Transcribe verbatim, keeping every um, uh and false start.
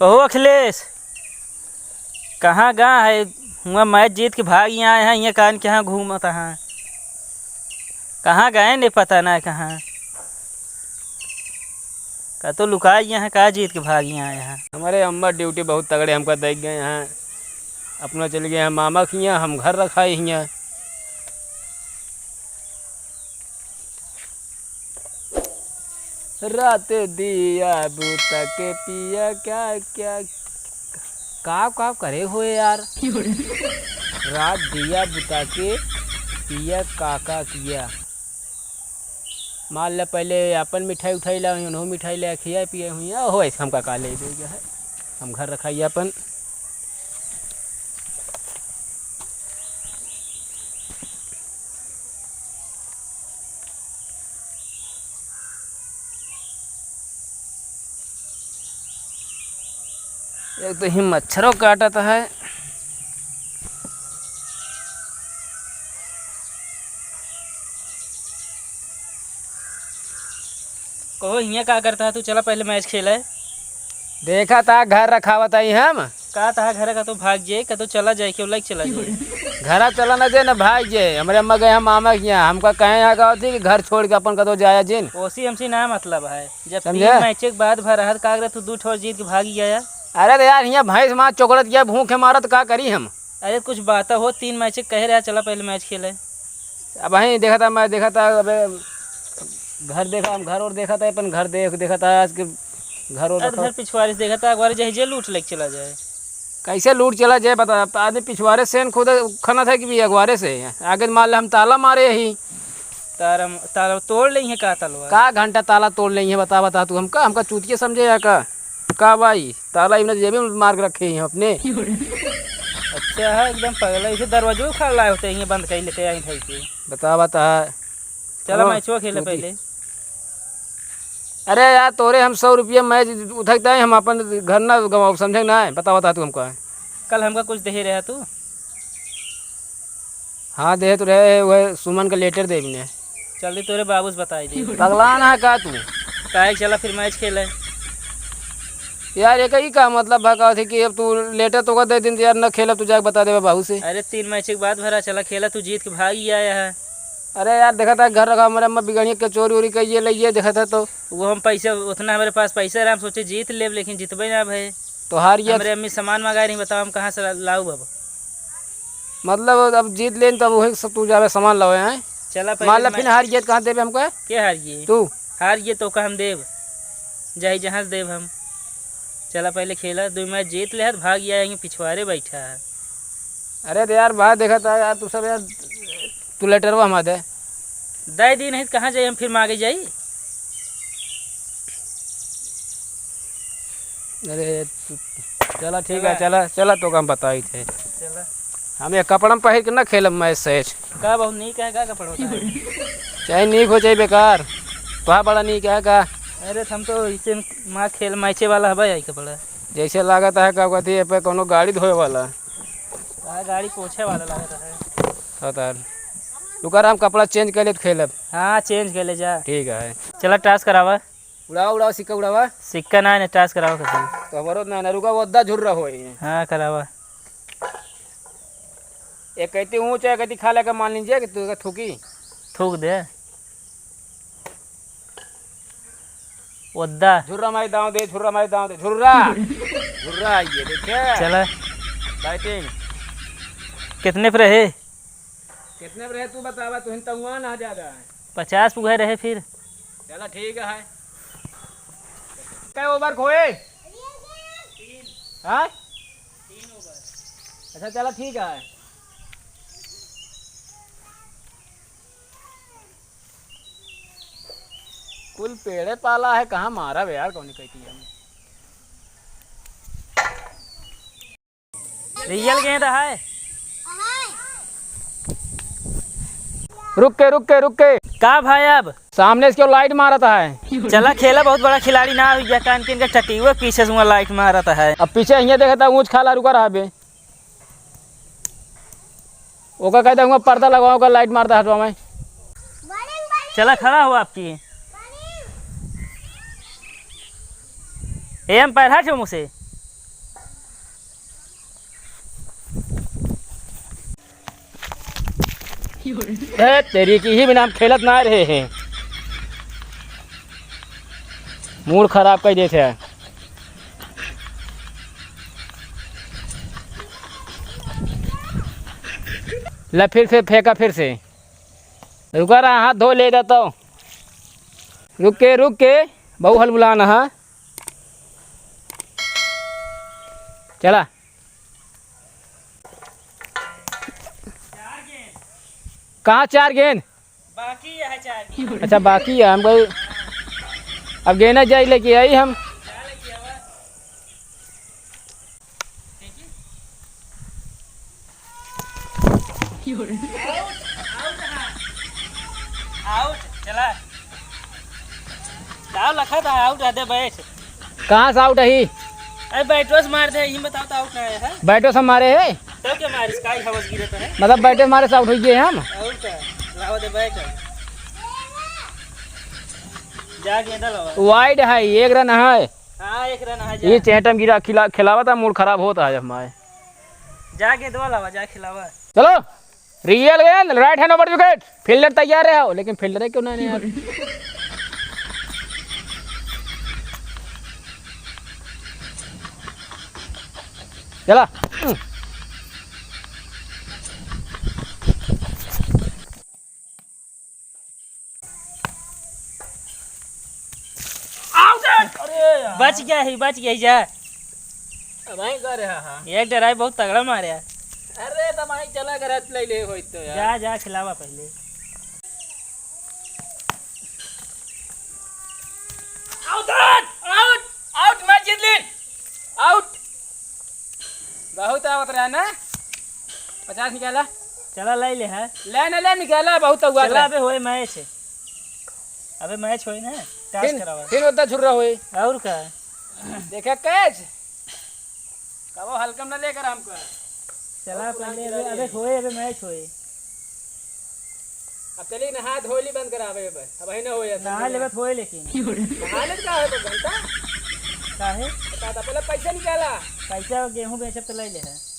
कहो अखिलेश, कहाँ गा है? हुआँ मैच जीत के भाग यहाँ आए हैं, यहाँ कान के यहाँ घूमत हैं। कहाँ गए ने पता ना कहाँ। का तो लुकाई यहाँ का जीत के भाग यहाँ आए हैं। हमारे अम्मा ड्यूटी बहुत तगड़े हमका दे गए हैं। अपना चल गए हैं मामा के यहाँ, हम घर रखाई हियाँ। रात दिया बुता के पिया क्या, क्या, का, का करे हो यार? रात दिया बुता के पिया का, का किया? मान ले पहले अपन मिठाई उठाई ला, उन्हों मिठाई ले खिया पिए हुई, ओहो, ऐसे हमका का ले देगा है? हम घर रखाई अपन। एक तो ही मच्छरों काटत है। कहो, हियाँ का करता है तू? चला पहले मैच खेले। देखा था घर रखावत आई हम। का तहा घर का तो भाग जाए, का तो चला जाए, क्यों लाइक चला जाए। घरा चला ना जाए ना भाग जाए। हमरे अम्मा गए हम मामा के यहाँ, हमका कहे यहाँ का होती कि घर छोड़ के अपन कतो जाया जिन। ओसी हमसे ना मतलब है। जब समझे? तीन मैच के बाद भरा है, का अगर तू दू ठो जीत के भाग गया? अरे तो यार, हियाँ भैंस मार चोकड़त गया, भूखे मारत का करी हम? अरे कुछ बात हो, तीन मैच कहे रहा, चला पहले मैच खेले। अब वहीं देखा था, मैं देखा था, अबे घर देखा, हम घर और देखा था, अपन घर देख, देखा था आज के घर और अरे रखा। घर पिछवाड़े से देखा था, अगवारे जही जे लूट लेके चला जाए। कैसे लूट चला जाए बता, अब तो आदमी पिछवाड़े से खुद खाना था कि भी अगवारे से, आगे मान ले हम ताला मारे ही। ताला, ताला तोड़ ले है का तलवा? का घंटा ताला तोड़ ले है, बता, बता तू हमका, हमका चूतिया समझे या का? का भाई, ताला इमने जेबे में मार के रखे हैं अपने। अच्छा है, एकदम पगला, इसे दरवाजो उखाड़ लाए होते हैं, बंद कर लेते हैं ढाई के। बता, बता। चला, हाँ, मैचवा खेले चूती। पहले। अरे यार, तोरे हम सौ रुपया मैच उठकता है, हम अपन घर ना गवाओ, समझे ना है? बता, बता तू हमका। कल हमका कुछ दे रहा तू? हाँ, दे तो रहे, वह सुमन का लेटर दे बिने। जल्दी तोरे बाबू से बताई दे। पगला ना है का तू? काहे, चला फिर मैच खेले। यार, एक ही का मतलब बा का थी कि अब तू लेटर तो का दे दिन, यार, न खेलब, तू जाके बता देबे बाबू से। अरे, तीन मैच के बाद भरा, चला खेला, तू जीत के भाग ही आया है। अरे यार, देखा था घर रखा, हमारे अम्मा बिगड़िया के चोरी उरी कहिए लइए, देखा था तो। वो हम पैसे, उतना हमारे पास पैसा रहा, हम सोचे जीत लेब, लेकिन जीतबे ना भए। तो हार गया। हमरे अम्मी सामान मंगाए रही, बताओ हम कहाँ से ला-, लाऊब अब? मतलब अब जीत लेन तब वही से तू जावे सामान लावे हैं। चला पहले मान ला मैं फिर हार गया तो कहाँ देबे हमको? के हार गए? तू। हार गए तो का हम देब? जाई जहाँ से देब हम। चला पहले खेला, दो मैच जीत ले है तो भाग गया, यहीं पिछवारे बैठा है। अरे तो यार बाहर देखा था यार, तू सब यार, तू लेटरवा हमार दे। दे दी नहीं तो कहाँ जाई, हम फिर मांगे जाई। अरे तू, चला ठीक है, चला। चला, चला, तो हम बताई थे। चला। हम ये कपड़ा में पहिर के ना खेलब मैच सैच। का बहुत नीक है का कपड़ा होता है? चाहे नीक हो चाहे बेकार, तो बड़ा नीक है का? अरे हम तो इसे माँ खेल मैचे वाला हवा यही कपड़ा। जैसे लागत है का कहती है पे कोनो गाड़ी धोए वाला। हाँ, गाड़ी पोछे वाला लागत है। हाँ तार। रुका, हम कपड़ा चेंज कर ले तो खेलब। हाँ, चेंज कर ले जा। ठीक है। चला, टॉस करावा। उड़ावा, उड़ावा, सिक्का उड़ावा। सिक्का ना है, टॉस करावा कभी। तो हमारो ना, ना, रुका, वो अद्धा झुर्रा होए। हाँ, करावा। एक कहती ऊँच है, कहती खाला का मान लीजिए कि तू थूकी। थूक दे। ओद्दा। झुर्रा माई दाव दे, झुर्रा माई दाव दे, झुर्रा। झुर्रा आइए, देखे? चला। बैटिंग। कितने पे रहे? कितने पे रहे तू बतावा, तू हिन तंगुआ ना ज्यादा। पचास पे रहे फिर। चला ठीक है। कै ओवर खोए? हाँ? अच्छा चला ठीक है। कुल पेड़े पाला है, कहाँ मारा बे यार, कौन कहती है? रियल गेंद है। रुक के, रुक के, रुक के। का भाई अब? सामने से क्यों लाइट मारत है? चला खेला, बहुत बड़ा खिलाड़ी ना हुई गया, कान के इनका टटी हुआ पीछे से हुआ लाइट मारत है। अब पीछे हियाँ देखा था, ऊँच खाला रुका रहा बे। ओका कह दे, हुआ पर्दा लगवाओ, ओका लाइट मारता हटवा में। चला खड़ा हो आपकी। ए, हम पैर हट मुँह से। ए, तेरी की ही बिना हम खेलत ना रहे हैं। मूड खराब कर देते हैं। ले फिर से फेंका, फिर से। रुका रहा, हाथ धो ले जाता हूँ। रुक के, रुक के, बहु हल बुलाना है। चला। कहाँ चार गेंद? बाकी है चार गेंद। अच्छा, बाकी है। हम कही, अब गेंदा जाई लेके आई हम। आउट, आउट, हाँ। आउट, चला। का लखा था, आउट है, दे बैठ। कहाँ से आउट है? अरे, बैटो से मार दे, ये बताओ तो आउट ना है, है? बैटो से मारे है? तो क्या मारिस, काई हवस गिरे तो है? मतलब, बैटो से मारे से आउट हो गए हम? और क्या? लावा दे बैट। जा गेंदा लावा। वाइड है, एक रन है। हाँ, एक रन है, जा। ये चेहटम गिरा खिला-, खिलावा था, मूड खराब होता है हमारे। जा गेंदवा लावा, जा खिलावा। चलो, रियल गेंद, राइट हैंड ओवर विकेट। फील्डर तैयार है हो, लेकिन फील्डर है क्यों ना यार? चला। आउट! अरे यार। बच गया ही, बच गया ही जा। अब आई कर रहा हा। एक ड्राइव बहुत तगड़ा मारे यार। अरे, तो भाई चला कर ले ले होई तो यार। जा, जा, खिलावा पहले। आउट! आउट! आउट! मैच जीत ली। आउट। बहुत आवत रहा ना। पचास निकाला। चला, ले ले है। ले ना, ले निकाला, बहुत हुआ चला, था। अबे होए मैच। अबे मैच होए ना, टॉस फिर, करावा। फिर उतना झुर्रा होए। और का? देखा कैच। कबो हल्कम ना लेकर हमको। चला, बहुत पुरान पहले खिलाड़ी अबे, अबे है। होए, अबे मैच होए। अब चलिए, नहा धोली बंद करावे बस। अब ही ना होए, अब नहा नहीं लेबे होए। तो होए, लेकिन। नहा ले का है तो घंटा? का है? बता, तो पहले पैसा निकाला। पैसा गेहूं बेचब तो ले ले है।